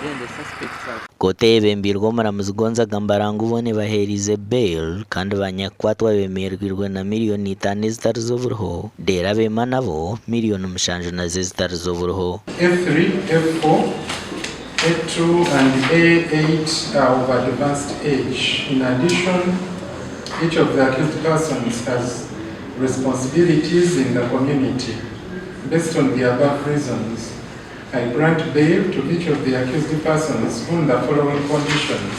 Then the suspects are. Kooti eyebembeirwe omuramuzi Gonzaga Mbarangu boona ebaheeriize bail kandi banyakukwatwa bemererweirwe na miriyoni itaano ezitari z'oburiho reero abeema nabo miriyoni mushanju nazo ezitari z'oburiho. A3, A4, A2 and A8 are of advanced age. In addition, each of the accused persons has responsibilities in the community. Based on the above reasons, I grant bail to each of the accused persons on the following conditions.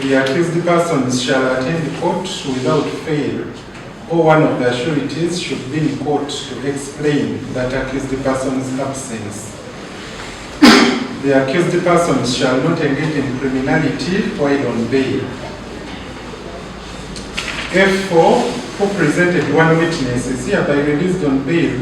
The accused persons shall attend court without fail or one of the sureties should be in court to explain that accused person's absence. The accused persons shall not engage in criminality while on bail. F4, who presented one witness, is hereby released on bail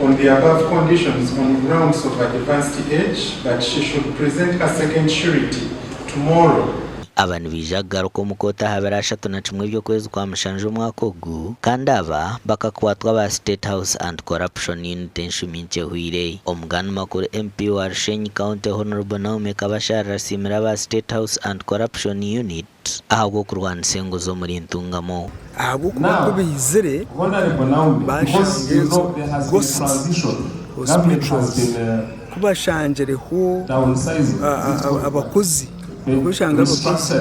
on the above conditions on grounds of advanced age, but she should present her second surety tomorrow. Aba nibaija kugaruka omu kooti aha biro 31 by'okwezi kwa mushanju omwaka ogu kandi aba bakakwatwa aba State House Anti-Corruption Unit enshumi nkye ehweire. Omugani makuru MP wa Rushenyi County Hon. Naomi Kabasharira asiimire aba State House Anti-Corruption Unit ahabw'okurwanisa enguzi omuri Ntungamo. Ahabw'okuba ku baizire baashanga ezo ghost hospitals, ku bashangireho abakozi, orikushanga abakozi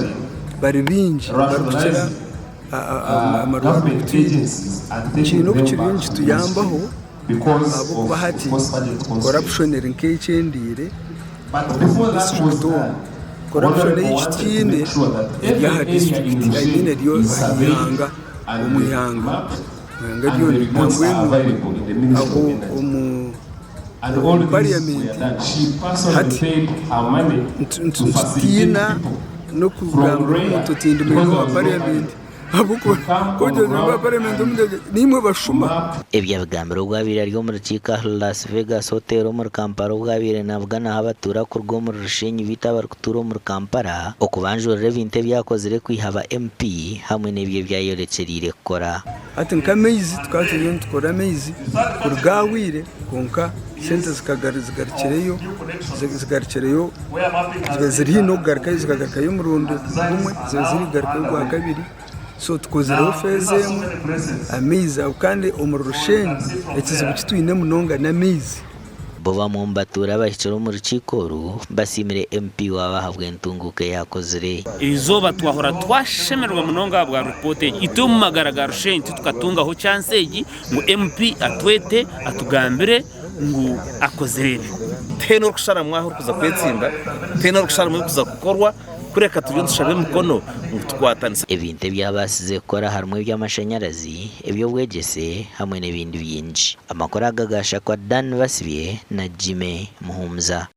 bari baingi barikukira amarwariro agu twine. Kiine oku kiriyo nikituyambaho ahabw'okuba hati corruption eri nk'ekyendeire omu disiturikiti omu. Corruption ei tutaine eri aha disiturikiti I mean eri aha ihanga omu ihanga ihanga ryona nambwenu aho omu parliament hati nitutiina n'okugambira omuntu oti ndi memba wa parliament. Ebi abigambire obu abaire ari omu rukiiko ahari Las Vegas Hotel omuri Kampala obu abaire nabuganaho abatuura kuruga omuri Rushenyi beitu abarikutuura omuri Kampala okubanjurira ebintu ebi akozire kwiha ba MP hamwe n'ebyo ebi ayorekyereire kukora. Hati nk'amaizi tukaba turiyo nitukora amaizi kuruga ahweire kwonka sente zigarukireyo zigarukireyo ziba ziri haihi n'okugarukayo zikagarukayo omurundi gumwe ziba ziri kugarukayo ogwakabiri so tukozireho feeza emwe amaizi ago kandi omuri Rushenyi ekizibu eki twine munonga n'amaizi. Bo bamwe omu batuura abahikire omu rukiiko oru basiimire MP waabo ahabw'entunguuka ei akozire. Eizooba twahurira twashemererwa munonga ahabwa ripoota egi. Itwe omu magara ga Rushenyi titukatungaho chance egi ngu MP atwete atugambire ngu akozire ebi. Tihaine orikusharamu ahu orikuza kwetsimba, tihaine orikusharamu ebirikuza kukorwa, kureka turiyo nitushaba emikono ngu tukwatanise. Ebintu ebi abaasize kukora harimu eby'amashanyarazi, eby'obwegyese hamwe n'ebindi bingi. Amakuru aga gaashakwa Dan Basibye na Jimmy Muhumuza.